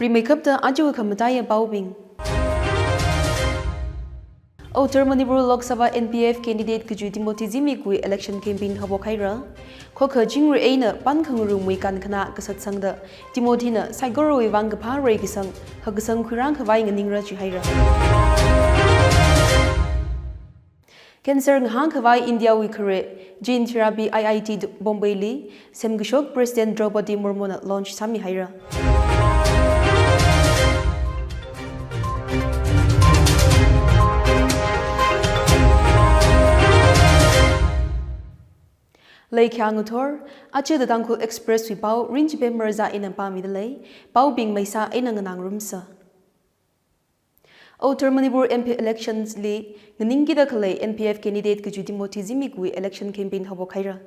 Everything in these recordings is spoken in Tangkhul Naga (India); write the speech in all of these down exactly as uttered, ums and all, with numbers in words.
Rimeikapta aja khamataiya paobing. Outer Manipur Lok Sabha N P F candidate kajui Timothy Zimikwui election campaign haophok haira. Khokha chingri eina pan khangarumwui kankhanā kasatsangda Timothyna saikorawui vang kaphā reikasang, hakkasang khuirākhavai nganingra jihaira. Cancer ngahānkhavai India wui khare gene therapy I I T Bombay li semkashok President Draupadi Murmuna launch sāmihaira. Leikha ngathor, aja The Tangkhul Express wui pao Rinchipem Raza eina pāmidalei, paobing maisa eina nganāngarumsa. Outer Manipur M P elections li nganingkida khalei N P F candidate kajui Timothy Zimikwui election campaign haophok haira.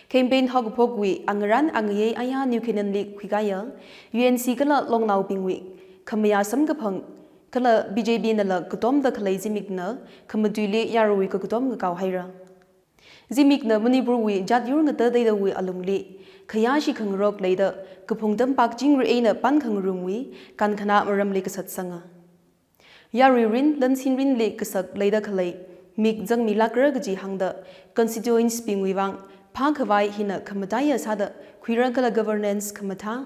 Campaign haokaphokwui angarān angayei ayā New Canaan li khuikāya U N C kala longnaobingwui khamayā samkaphang kala B J P nala katomda khalei Zimikna khamatuili yaruiwui kakatom ngakao haira. Zimikna Manipurwui jat yur ngatateidawui alungli khayāshi khangarok leida kaphung tampak chingri eina pan khangarumwui kankhanā maramli kasatsanga. Yarui rin, lansin rinli kasak leida khalei mik zangmilākra kaji hāngda constituents bingwui vang phākhavai hina khamataiya sāda khuira kala governance khamathā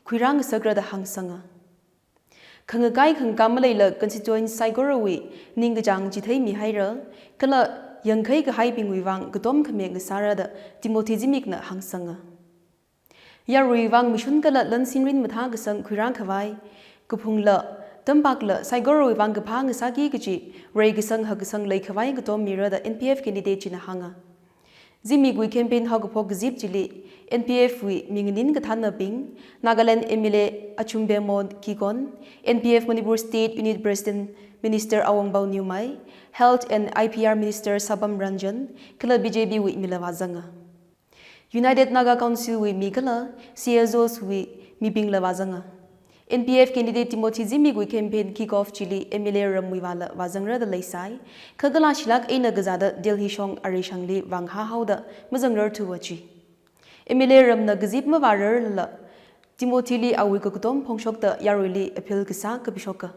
khuirāngasakra da hāngsanga. Khangakai khangakā maleila constituent saikorawui ningkachāng chitheimihaira, kala yangkhai kahaibingwui vang katom khame ngasāra da Timothy Zimikna hāngsanga. Yaruiwui vang mashun kala lansin rin mathākasang khuirākhavai, kaphungla, tampakla saikorawui vang kaphā ngasāki kaji reikasang hakkasang leikhavai katom mira da N P F candidate china hānga. Zimikwui campaign haokaphok kazip chili N P F wui minganin kathānnabing, Nagaland M L A Achumbemo Kikon, N P F Manipur State Unit President Minister Awangbau Newmai, Health and I P R Minister Sabam Ranjan, kala B J P wui mila vāzanga. United Naga Council wui mi kala C S Os wui mibingla vāzanga. N P F candidate Timothy Zimikwui campaign kick off chili M L A ramwui vāla vāzangra da leisai, kha kalāshilāk eina kazāda Delhi shong areishangli vāngahā haoda mazangrarthuwa ji. M L A ramna kazip mavārarla Timothy li awui kakatom phongshokta yaruili appeal kasā kapishoka.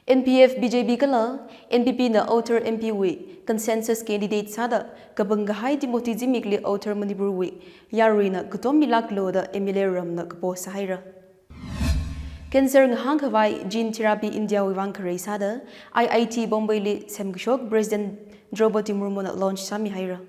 N P F, B J P kala N P P na Outer M P wui consensus candidate sāda kapangkahai Timothy Zimik li Outer Manipur wui yaruina katom milāklu da M L A ramna kapo sāhaira. Cancer ngahānkhavai gene therapy India wui vang kharei sāda I I T Bombay li semkashok President Draupadi Murmuna launch sāmihaira.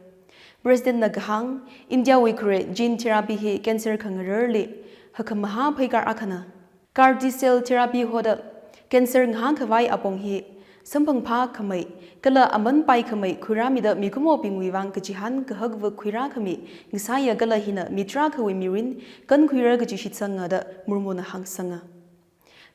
President na kahāng, India wui khare gene therapy hi cancer khangararli hakhamahā pheikar akhana. CAR T cell therapy hoda cancer ngahānkhavai apong hi samphangphā khamei kala aman pai khamei khuirāmida mikumobingwui vang kachihān kahakva khuirākhami ngasāya kala hina mi tarākhawui mirin kankhuira kaji shitsanga da Murmuna hāngsanga.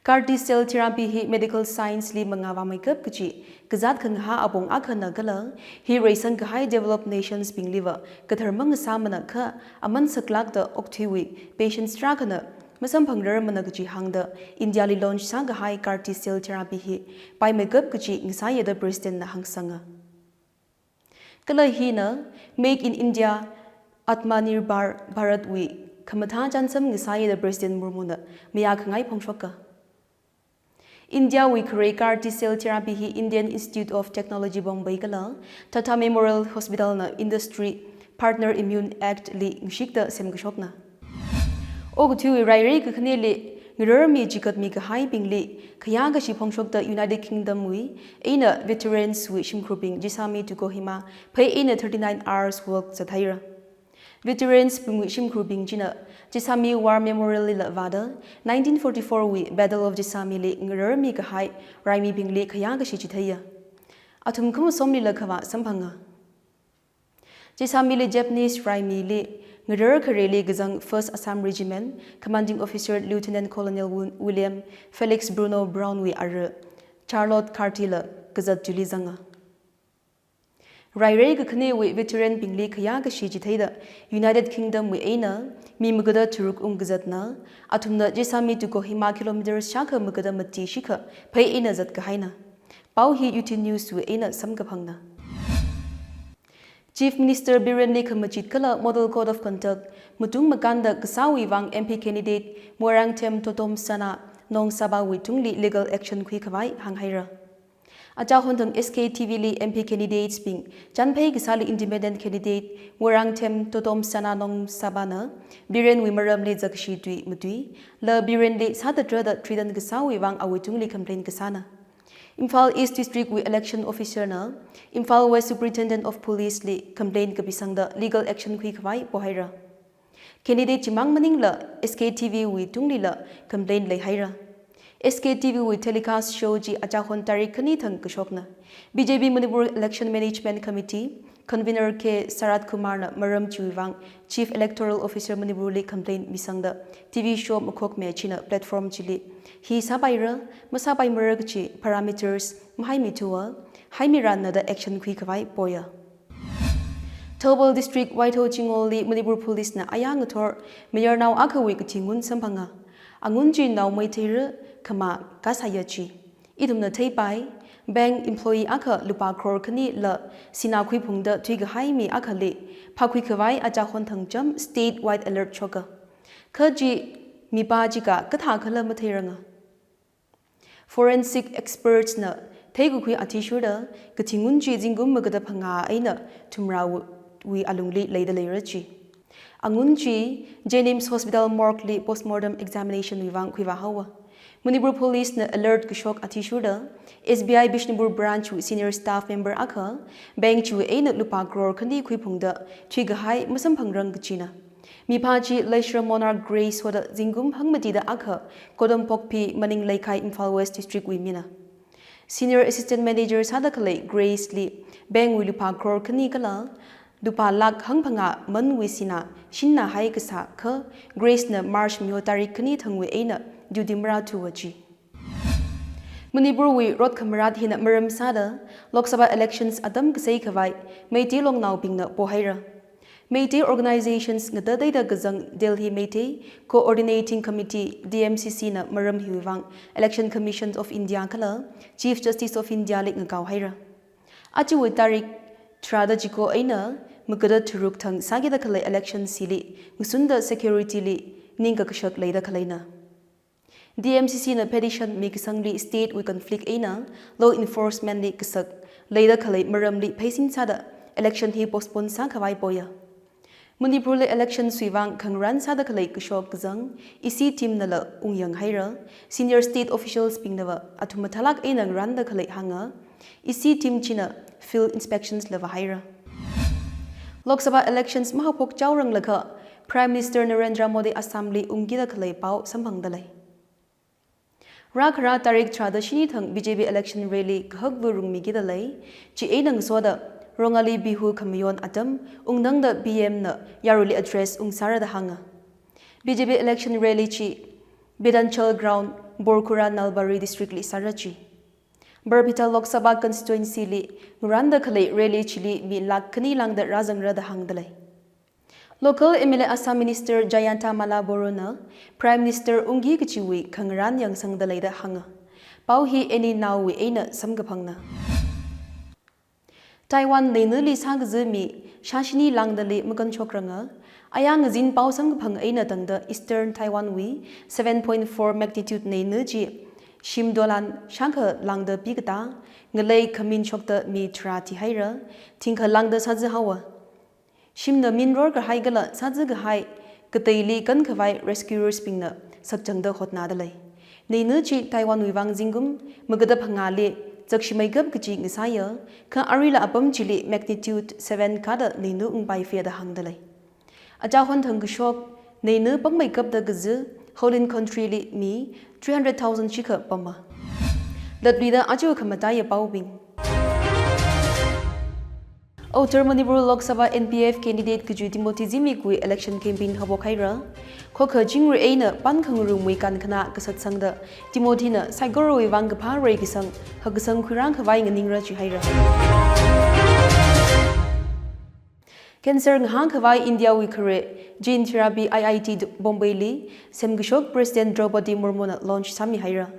CAR T cell therapy hi medical science li mangā vāmeikap kaji kazāt khangahā apong akhana kala hi reisangkahai developed nations bingliva kadhar mangasāmana kha aman saklākda okthuiwui patients tarākhana masamphangrarmana kaji hāngda India li launch sākahai CAR T cell therapy hi paimeikap kaji ngasāya da President na hāngsanga. Kala hina Make in India, Atmanirbhar Bharat wui khamathā chānsam ngasāya da President Murmuna mayākhangai phongshoka. India wui khare CAR T cell therapy hi Indian Institute of Technology Bombay kala Tata Memorial Hospital na industry partner Immune Act li ngashikta semkashokna. Okathuiwui rairei kakhaneli ngararmi chigatmi kahaibingli khayākashi phongshokta United Kingdom wui eina veterans wui shimkhurbing Jisami to Kohima phei eina thirty-nine hours walk zathaira. Veterans bingwui shimkhurbing china Jisami War Memorial lila vāda nineteen forty-four wui Battle of Jisami li ngararmi kahai raimibingli khayākashi chitheiya. Athum khamasomlila khavā samphanga. Jisami li Japanese raimili ngarar khareli kazang First Assam Regiment, Commanding Officer Lieutenant Colonel Wu-, William Felix Bruno Brown wui ara Charlotte Carty la kazat chili zanga. Rairei kakhanewui veteran bingli khayākashi chitheida United Kingdom wui eina mi magada tharuk ungkazatna, athumna Jisami to Kohima kilometers shākha magada mati shikha phei eina zatkahaina. Pao hi U T News wui eina samkaphangna. Chief Minister Birenli khamachit kala Model Code of Conduct matung makānda kasāwui vang M P candidate Moirangthem Totom Sana Nongsabawui tungli legal action khuikhavai hānghaira. Achahon thang S K T V li M P candidates bing chānphei kasāli independent candidate Ngarangthem Totom Sana Nongsabana Birenwui maramli zakkashi tui matuila Birenli sātatra da threaten kasāwui vang awui tungli complaint kasāna. Imphal East District wui election officer na Imphal West Superintendent of Police li complaint kapisangda legal action khuikhavai pohaira. Candidate chimang maningla S K T V wui tunglila complaint leihaira. S K T V wui telecast show chi achahon tarik khani thang kashokna. B J P Manipur Election Management Committee convener K Sarat Kumar na maram chiwui vang Chief Electoral Officer Manipur li complaint misangda T V show makhokmi china platform chili hi sāpaira, masāpaimara kachi parameters mahaimithuwa, haimiranna da action khuikhavai poya. Thoubal District Waithao Chingolli Manipur Police na ayā ngathor mayarnao akhawui kathi ngun samphanga. Angun chi naomeiteira khamā kasāya chi. Ithumna theipai, bank employee akha lupā crore khanila sinā khuiphungda thuikahai mi akhali phākhuikhavai achahon thang cham state wide alert shoka. Kha chi mipā chi ka kathā khala matheiranga. Forensic experts na theikakhui athishurda kathi ngun chi zingkum magada phangā eina thumrawui alungli leida leira chi. Angun chi JNIMS Hospital morgue li postmortem examination wui vang khuivāhaowa. Manipur Police na alert kashok athishurda S B I Bishnupur branch wui senior staff member akha bank chiwui eina lupā crore khani khuiphungda thuikahai masamphangrang kachina. Mipā chi Leishra Monarch Grace hoda zingkum hangmatida akha Kodom Pokpi Maning Leikai Imphal West District wui mina. Senior Assistant Manager sāda khalei Grace li bank wui lupā crore khani kala lupā lakh hangphangā manwui sinā shinnahai kasā kha Grace na March miho tarik khani thangwui eina duty marāthuwa chi. Manipur wui rot khamarat hina maram sāda Lok Sabha elections atam kasei khavai Meitei longnaobingna pohaira. Meitei organizations ngatateida kazang Delhi Meitei Coordinating Committee, D M C C na maram hiwui vang Election Commission of India kala Chief Justice of India li ngakaohaira. Achiwui tarik tharāda chiko eina magada tharuk thang sākida khalei election chili ngasunda security li ningkakashak leida khaleina. D M C C na petition mikasangli state wui conflict eina law enforcement li kasak leida khalei maramli pheisin sāda election hi postpone sākhavai poya. Manipur li election wui vang khangarān sāda khalei kashok kazang E C team nala ungyanghaira, senior state officials bingnava athum mathālāk eina ngarānda khalei hānga, E C team china field inspections la vāhaira. Lok Sabha elections mahaophok chaoranglakha Prime Minister Narendra Modi Assam li ungkida khalei pao samphangda lei. Rākhara tarik tharāda shini thang B J P election rally kahakva rungmikida lei, chieina ngasoda Rongali Bihu khamayon atam ungtangda P M na yaruli address ungsāra da hānga. B J P election rally chi Bedanchal Ground, Borkhura, Nalbari District li sāra chi. Barpeta Lok Sabha Constituency li ngarānda khalei rally chili mi lakh khani lāngda rāzangra da hāngda lei. Local M L A Assam Minister Jayanta Malla Boro na Prime Minister ungki kachiwui khangarān yangsangda leida hānga. Pao hi any naowui eina samkaphangna. Taiwan neinali sākaza mi shāshini lāngdali makanshokrang. Ayā ngazin pao samkaphang eina tangda Eastern Taiwan wui seven point four magnitude neina chi shim dolan shākha lāngda pikatā ngalei khamin shokta mi tharā thihaira, thingkha lāngda sāza haowa. Shimna minror kahai kala sāza kahai kateili kankhavai rescuers bingna sakchangda hotnada lei. Neina chi Taiwan wui vang zingkum magada phangāli zakshimeikap kachi ngasāya, kha arila apam chili magnitude seven kada neina ungpaifaya da hāngda lei. Achahon thang kashok neina pangmeikapda kaza whole in country li mi three hundred thousand shikha pama. Latluida aja khamataiya paobing. Outer Manipur Lok Sabha N P F candidate kajui Timothy Zimikwui election campaign haophok haira. Khokha chingri eina pan khangarumwui kankhana kasatsangda Timothy na saikorawui vang kaphā reikasang, hakkasang khuirāng khavai nganingra chihaira. Cancer ngahāng khavai India wui khare gene therapy I I T Bombay li semkashok President Draupadi Murmu na launch sāmihaira.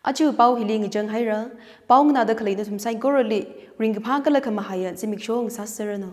Aja pao hili ngachang haira, pao nganāda khalei nathum saikorali ringkaphā kala khamahaiya zimiksho ngasāserranu.